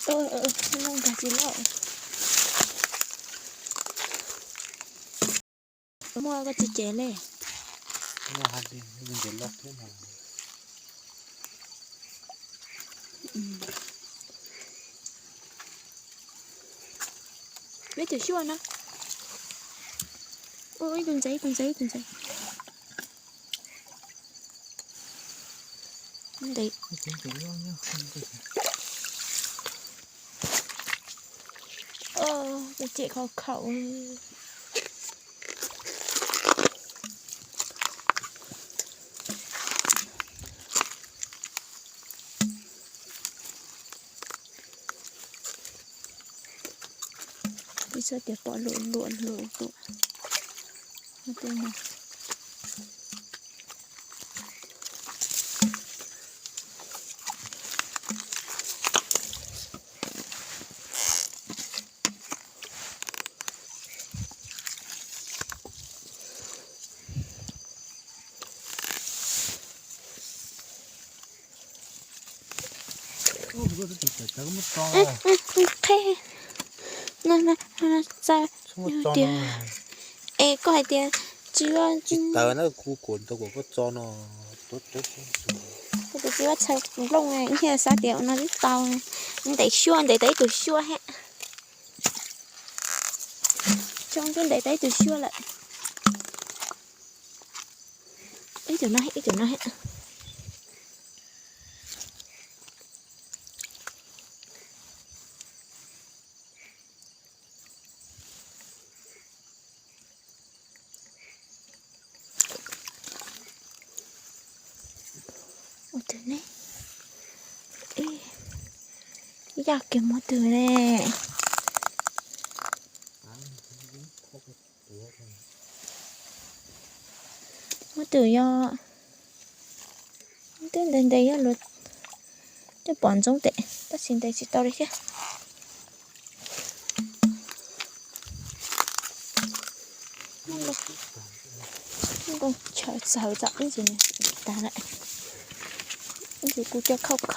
Ua, ua, ua, nkag tsis loj. Muaj koj tsis cem li. Peb tus xyuaj na. Ua ib tug ntxiv, ib tug ntxiv, ib tug ntxiv. Ntev. Tus cem khaum khaum. Ib txhia tias pom luam luam luam luam. Qheb, no, no, no, txawm tias, es koj hais tias tsis ua, tsis tawm na, kuv kuam ntawd kuam koj txo no, kuv tias tsis ua txhawv nplooj, ib yam xav tias ua no twb tau. Ntev xyuaj, ntev tau ib tug xyuaj thiab. Tsoo twb ntev tau ib tug xyuaj lawm. Ib tug no, ib tug no. Ua tus ne, yaj kiag muab twg ne. Muab twg yog, twb ntev ntev yog luag twb pom ntxoov tes tab sis ntes tsis tau li thiab. Nplooj chaw txawv txom ib ntsis tag lawm. Ib ntsis kuv coj khauj khawm.